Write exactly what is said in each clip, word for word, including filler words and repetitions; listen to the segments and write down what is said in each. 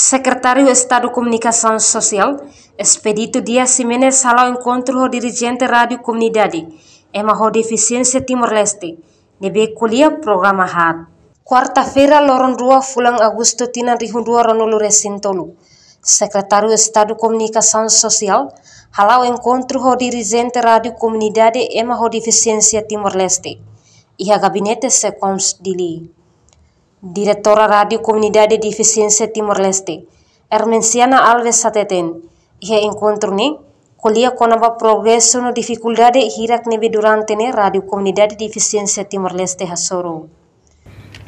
Sekretáriu Estadu Komunikasaun Sosiál, Expedito Dias Ximenes, hala'o enkontru ho dirijente Rádiu Komunidade ema ho defisiénsia Timor-Leste ne'ebé ko'alia programa haat. Kuarta-feira, loron rua fulan Agostu tinan rihun rua ruanulu resin tolu, Sekretáriu Estadu Komunikasaun Sosiál hala'o enkontru ho dirijente Rádiu Komunidade ema ho defisiénsia Timor-Leste iha gabinete SEKOMS Dili. Diretora Rádiu Komunidade Defisiénsia Timor-Leste, Ermenciana Alves hateten, iha enkontru ne'e ko'alia kona-ba progresu no difikuldade hirak ne'ebé durante ne'e Rádiu Komunidade Defisiénsia Timor-Leste hasoru.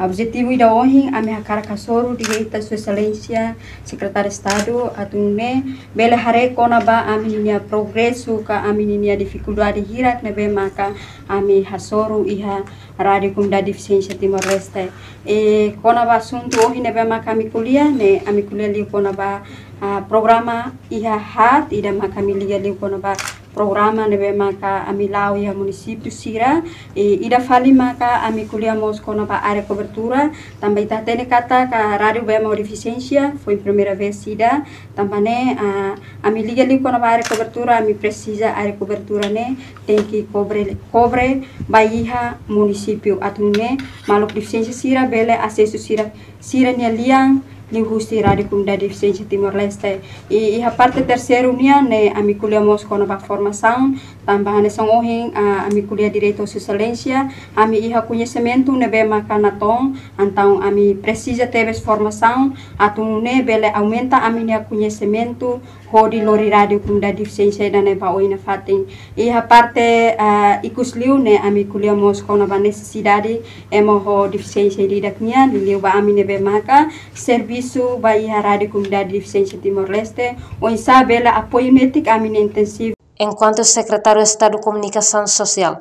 Objetivu ida ohin ami hakarak hasoru direita Sua Exelénsia Sekretáriu Estadu atu nune'e bele haree kona-ba ami-nia progresu ka ami-nia difikuldade hirak ne'ebé maka ami hasoru iha Rádiu Komunidade Defisiénsia Timor-Leste. E kona-ba asuntu ohin ne'ebé maka ami ko'alia ne'e, ami ko'alia liu kona-ba, ah, programa iha haat, ida maka ami liga liu kona-ba programa ne'ebé maka ami la'o iha munisípiu sira. E ida fali maka ami ko'alia mós kona-ba área kobertura, tanba ita hatene katak rádiu ba ema ho defisiénsia foin primeira vez ida, tanba ne'e, ah, ami liga liu kona-ba área kobertura, ami presiza área kobertura ne'e tenke kobre, kobre ba iha munisípiu atu nune'e maluk defisiénsia sira bele asesu sira, sira-nia lian liuhusi Rádiu Komunidade Defisiénsia Timor-Leste. I iha parte terseiru nian ne'e ami ko'alia mós kona-ba formasaun, tanba hanesan ohin, ah, ami ko'alia direita Sua Exelénsia, ami iha koñesimentu ne'ebé maka natoon, entaun ami presiza tebes formasaun atu nune'e bele aumenta ami-nia koñesimentu hodi lori Rádiu Komunidade Defisiénsia ida-ne'e ba oin nafatin. Iha parte, ah, ikus liu ne'e ami ko'alia mós kona-ba nesesidade ema ho defisiénsia ida-idak nian, liuliu ba ami ne'ebé maka servisu ba iha Rádiu Komunidade Defisiénsia Timor-Leste, oinsá bele apoiu netik ami-nia intensivu. Enkuantu Sekretáriu Estadu Komunikasaun Sosiál,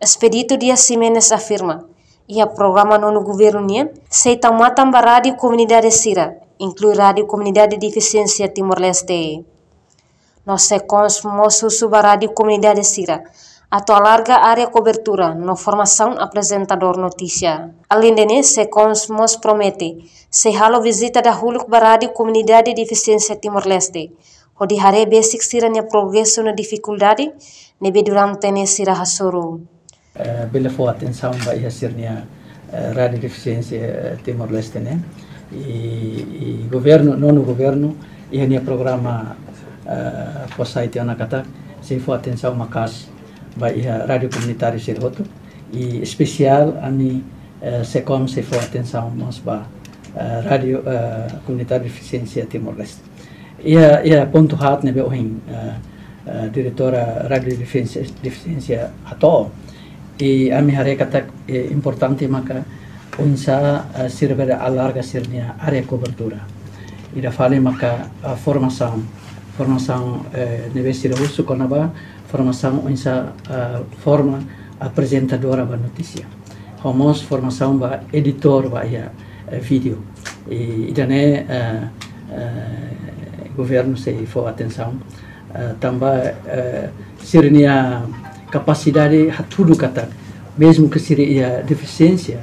Expedito Dias Ximenes afirma, iha programa nonu governu nian sei tau matan ba rádiu komunidade sira, inklui Rádiu Komunidade Defisiénsia Timor-Leste. No SEKOMS mós husu ba rádiu komunidade sira atu alarga área kobertura no formasaun aprezentadór notísia. Aleinde ne'e, SEKOMS mós promete sei halo vizita dahuluk ba Rádiu Komunidade Defisiénsia Timor-Leste hodi haree besik sira-nia progresu no difikuldade ne'ebé durante ne'e sira hasoru. Eh, bele fó atensaun ba iha sira-nia, eh, Rádiu Defisiénsia, eh, Timor-Leste ne'e. I, i governu, nonu governu, iha nia programa, eh, fó sai tiha ona katak sei fó atensaun maka'as ba iha rádiu komunitáriu sira hotu. I espesiál ami, eh, SEKOMS sei fó atensaun mós ba, eh, Rádiu, eh, Komunitáriu Defisiénsia Timor-Leste. Iha, iha pontu haat ne'ebé ohin, eh, eh, diretora Rádiu Defisiénsia, Defisiénsia hato'o. I ami haree katak, eh, importante maka oinsá, eh, sira bele alarga sira-nia área kobertura. Ida fali maka, eh, formasaun. Formasaun, eh, ne'ebé sira husu kona-ba formasaun oinsá, eh, forma aprezentadora ba notísia. Ho mós formasaun ba editór ba iha, eh, vídeo. I, ida-ne'e, eh, eh, governu sei fó atensaun, eh, tanba, eh, sira-nia kapasidade hatudu katak, mezmu ke sira iha defisiénsia,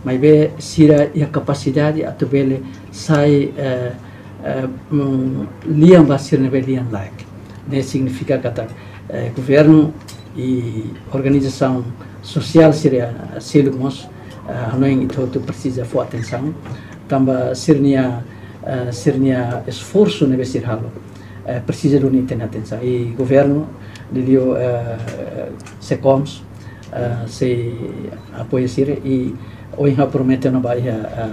maibé sira iha kapasidade atu bele sai, eh, eh, mm, lian ba sira ne'ebé lian-laek. Ne'e signifika katak, eh, governu i organizasaun sosiál sira seluk mós, eh, hanoin ita hotu presiza fó atensaun. Tanba sira-nia, eh, sira-nia esforsu ne'ebé sira halo, eh, presiza duni ita-nia atensaun. I governu, liuliu, eh, SEKOMS, eh, sei apoia sira i ohin ha'u promete ona ba iha, eh,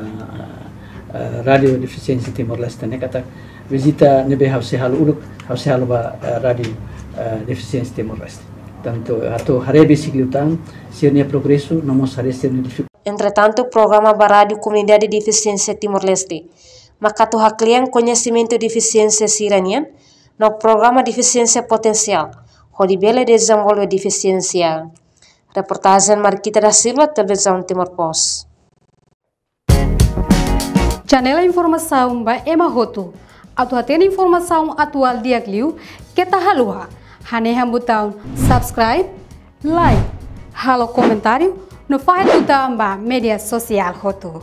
eh, Rádiu Defisiénsia Timor-Leste ne'e katak vizita ne'ebé ha'u sei halo uluk, ha'u sei halo ba, eh, Rádiu, eh, Defisiénsia Timor-Leste. Tantu atu haree besik liután sira-nia progresu, no mós haree sira-nia difiku- Entretantu, programa ba Rádiu Komunidade Defisiénsia Timor-Leste maka atu haklean koñesimentu defisiénsia sira-nian, no programa defisiénsia potensiál, hodi bele dezenvolve defisiénsia. Reportajen Marquita da Silva, Televizaun Timor Post. Janela informasaun ba ema hotu. Atu hatene informasaun atuál di'ak liu, keta haluha hanehan butaun subscribe, like, halo komentáriu, no fahe tutan ba média sosiál hotu.